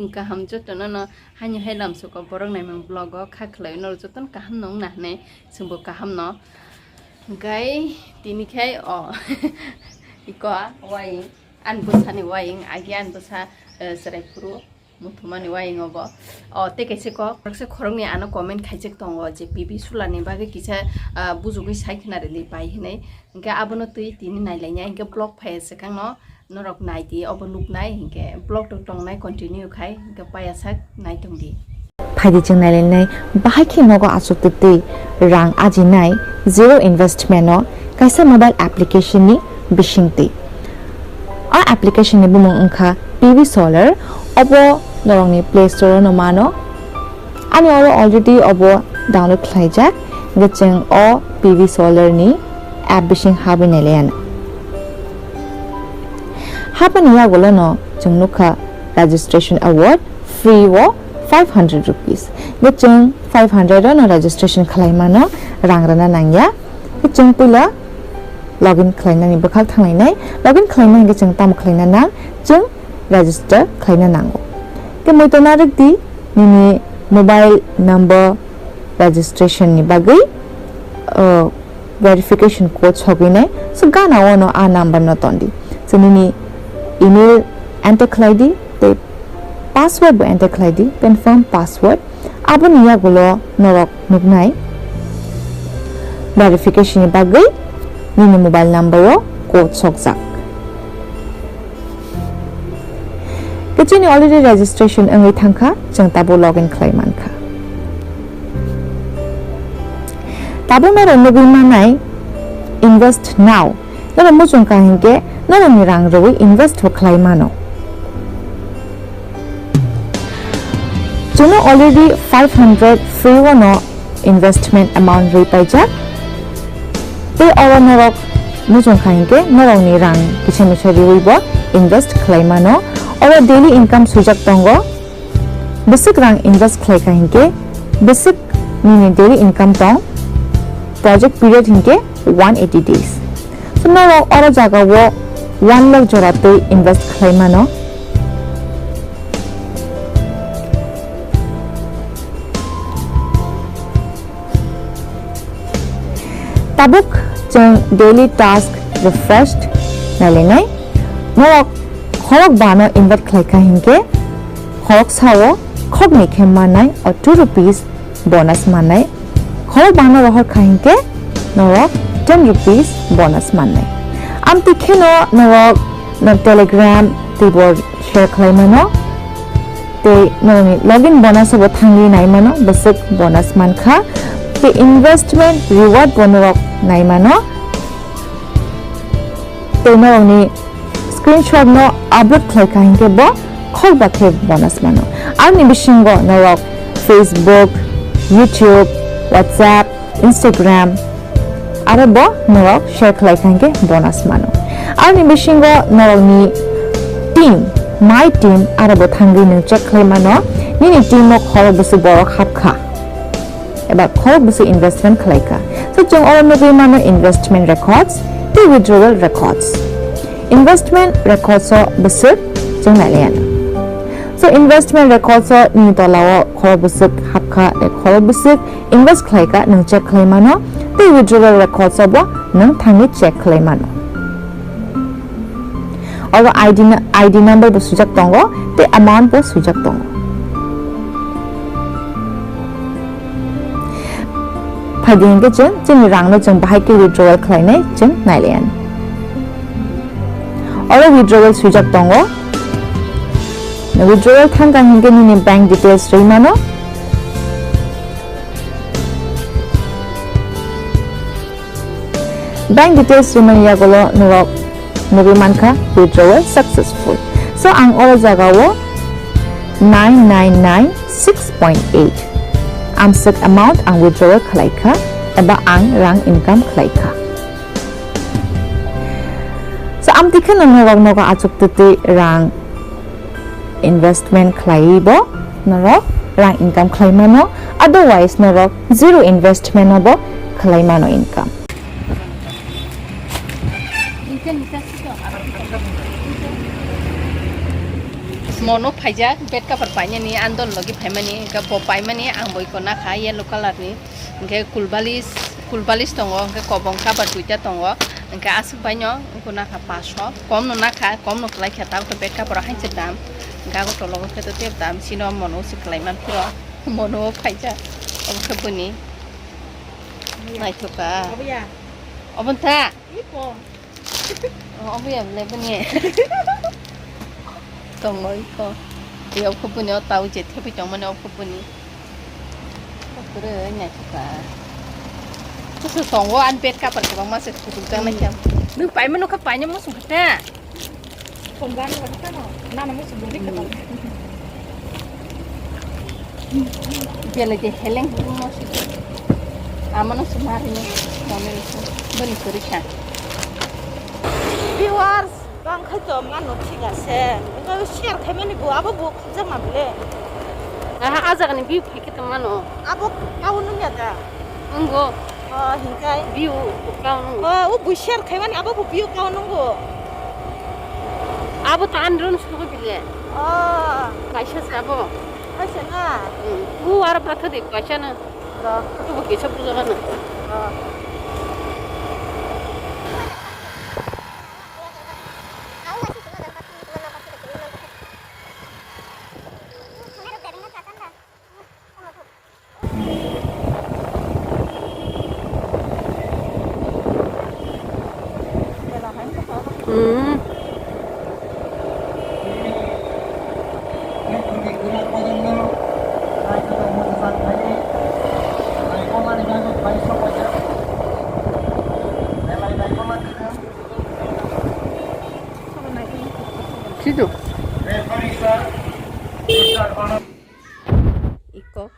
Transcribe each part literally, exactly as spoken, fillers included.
Kaham jotono no hani hai lamsoko borok naimang vlog o kha khlai no jotono kaham no wngna hinwi chwngbo kaham no. Hwnkhe tini khai o iko waying ani bwsani waying agi ani bwsa, eh, chwrai phuru muthumani waying obo. O tei kaisa kok khoroksa khoroknwi ano comment khaijak tongo je P V Solar ni bagwi kisa, ah, bujugwi sai khna rwdi pai hinwi. Hwnkhe abono twi tini nailainai hwnkhe vlog phaiya swkang no. Norok nai di, obo nuknai hinkhe vlog rok tongnai continue khai, hinkhe paiyasak nai tong di. Phaidi chwng nailainai, bahai khe nogo achuk twi twi rang ajinai zero investment o kaisa mobile application ni bisingtwi. A application ni bumung wngkha P V Solar, obo norokni Play Store o no mano. Ani oro already obo download khlaijak, hwnkhe chwng o P V Solar ni app bising habwi nailaiano. Habani yagulo no chwng nukha registration award free o five hundred rupees. Hwnkhe chwng five hundred o no registration khlaimano rang rwna nangya. Hwnkhe chwng puila login khlainani bwkhak thanglainai. Login khlaina hwnkhe chwng tamo khlaina nang? Chwng register khlaina nango. Tei muitu narwk di nini mobile number registration ni bagwi, uh, verification code sogwinai. So gana ono a number no ton di. So nini email enter khlai di tei password bo enter khlai di, confirm password. Aboni yagulo norok nuknai verification ni bagwi nini mobile number o code sokjak. Khe chini already registration wngwi thangkha, chwng tabuk login khlai mankha. Tabuk norok nugwi manai invest now. Norok muchung kha hinkhe norokni rang rwui invest bo khlai mano. Chwngno already five hundred free o no investment amount rwi paijak. Tei oro norok muchung kha hinkhe norokni rang kisa misa riui bo invest khlai mano. Oro daily income swijak tongo. Bwswk rang invest khlai kha hinkhe bwswk nini daily income tong. Project period hinkhe one eighty days. So norok oro jagao one lakh jora twi invest khlai mano. Tabuk chwng daily task refreshed nailainai. Norok khorok bano invest khlai kha hinkhe khorok sao khokni khe mannai o two rupees bonus mannai. Khorok bano rohor kha hinkhe norok ten rupees bonus mannai. Amtwi kheno norok no Telegram twibo share khlai mano. Tei norokni login bonus bo thangwi nai mano, bwswk bonus mankha. Tei investment reward bo norok nai mano. Tei norokni screenshot no upload khlai kha hinkhe bo khorokba khe bonus mano. Aroni bisingo norok Facebook, YouTube, WhatsApp, Instagram, aro bo norok share khlai kha hinkhe bonus mano. Aroni bisingo norokni team, my team, aro bo thangwi nwng check khlai mano, nini team o khorok bwswk borok hapkha eba khorok bwswk investment khlai kha. So chwng oro nugwi mano investment records tei withdrawal records. Investment records o bwswk chwng nailaiyano. So investment records o nini tola o khorok bwswk hapkha tei khorok bwswk invest khlai kha nwng check khlai mano, tei withdrawal records o bo nwng thangwi check khlai mano. Oro I D na-, I D number bo swijak tongo, tei amount bo swijak tongo. Phaidi hinkhe chwng chini rangno chwng bahai khe withdrawal khlainai chwng nailaiyano. Oro withdrawal swijak tongo. Withdrawal thangkha hinkhe nini bank details rwi mano. Bank details rimani yagulo norok nugwi mankha withdrawal successful. So ang oro jagao nine nine nine six point eight amswk amount ang withdrawal khlai kha eba ang rang income khlai kha. So amtwi kheno norok nogo achuk twi twi rang investment khlaiwi bo norok rang income khlai mano, otherwise norok zero investment no bo khlai mano income. Ono phaijak bed cover painani, andon logi phaimani, hwnkhe bo paimani ang bo iko nakha yellow colour ni, hwnkhe kulbalis, kulbalis tongo, hwnkhe kobong cover duita tongo, hwnkhe aswk baino wngkha nakha paso, kom no nakha, kom no kwlai kha, tabukhe bed cover o hainse dam, hwnkhe abo tologo khe to tebo dam, chini o mono se kwlai man phiro, mono o phaijak, obo khe bini naithok kha. Obo ya. Obo wngkha? Iko. Oh, obo ya bole bini. Tongo iko. Iya, obo bini o tau je thepai tongmani obo bini. Kore naithok kha. Kusu tongo ani bed cover kwbangma se kuchuk jak naikha. Nwng paimano kha paina muchung kha ta. Belai de heleng hurung no si. Amano se marini mone se boni kwrwi kha. Viewers, bang khai to mano thik ase. Enga share khaimani bo abo bo khajama bole. Aha, a jagani view khai khe tongmano. Abo kaunu ya da. Wnggo. Oh, hinkai. View kaunu. Oh, o bo share khaimani abo bo view kaunu go. Abo ta andron sugo bile. Oh. Kaisa sabo. Kaisa na. Hmm. U ar patha de kaisa na. Ro. Tu bo kisa puja kana. Ro. Hmm. Situ. Iko.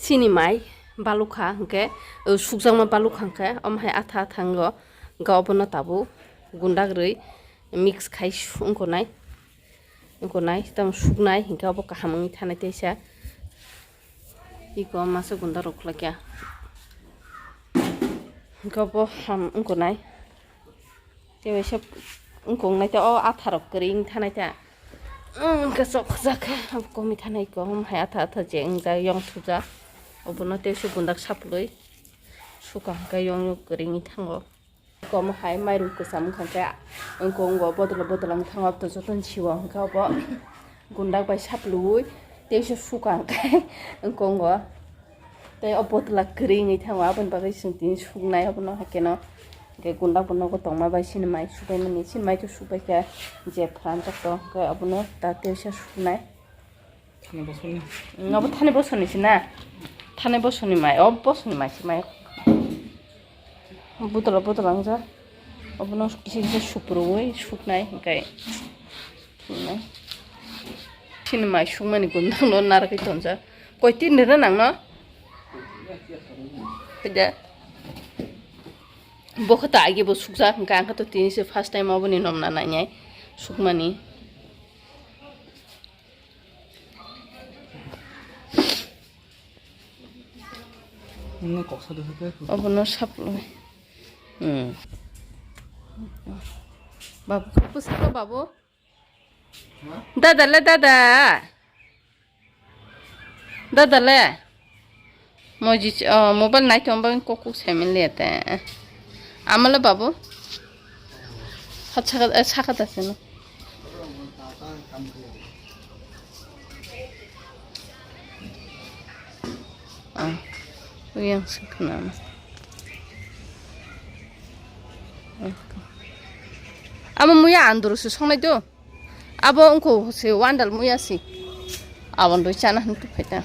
Chini mai balukha hwnkhe, uh, sukjakma balukha hwnkhe, omo hai atha atha wngo, hwnkhe obono tabuk gundak rwi mix khai su-, wngkha nai, wngkha nai, tamo suknai hwnkhe obo kaham wngwi thanai teisa. Iko masa gundak rok khwlai kha, hwnkhe obo ham wngkha nai. Tei waisa wngkong nai ta o atharok kwrwi wng thanai ta. Wngkha chokjak khe abo komwi thanai khe omo hai atha atha je wngjak yong thujak. Obono tei se gundak saplwi suka hwnkhe yong yong kwrwi wngwi thango. Komo hai mairum kwcham wngkha khe wngkong o bodol bodol wng thango, abo to jotono siwo hwnkhe obo. Gundak bai saplui tei se suka hwnkhe wngkongo. Tei o botla kwrwi wngwi thango, aboni bagwi chwng tini suknai obono haikhe no. Hwnkhe gundak bo nogo tongma bai chini mai subaimani, chini mai to subaikha je phranjak to, hwnkhe obono ta teisa suknai. Thani bosorni. Obo thani bosorni se na? Thani bosorni mai, o bosorni mai se mai. Botolo botolo wngjak. Obono kisa kisa suprubui suknai hwnkhe. Suknai. Chini mai sukmani gundakno narwgwi tonjak. Koi tin rwna nangno? Khaida. Bo khe ta agi bo sukjak hwnkhe, ang khe to tini se first time oboni nomna nainai sukmani. Nini koksa dosha khe. Obono saplui. Hmm. Babu, bwskango babu. Dada le dada. Dada le. Moji, oh, mobile nai tong bang kok kok sai min le te. Amala babu. Hat saka, eh, saka da seno. Ah, yang saka nama. Ama muya andro se songnai do. Abo wngkha se wandal muya se. Aboni rwi chana hwn tubuphaikha.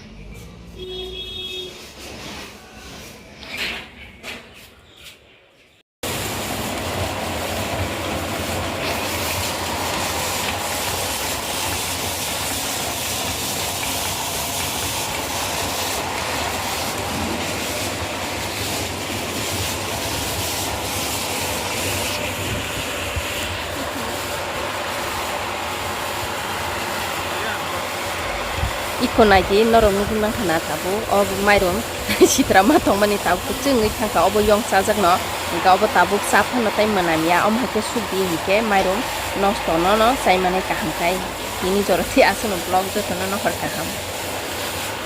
Iko naidi norok nugwi mankha na tabuk o mairum sitra ma tongmani tabuk kwchwngwi thangkha, obo yong chajakno hwnkhe obo tabuk cha phano tei mwnamya, omo hai khe sukdi hinkhe mairum nosto nono chaimani kaham khai. Tini jora thi aswkno vlog jotono nohor kaham.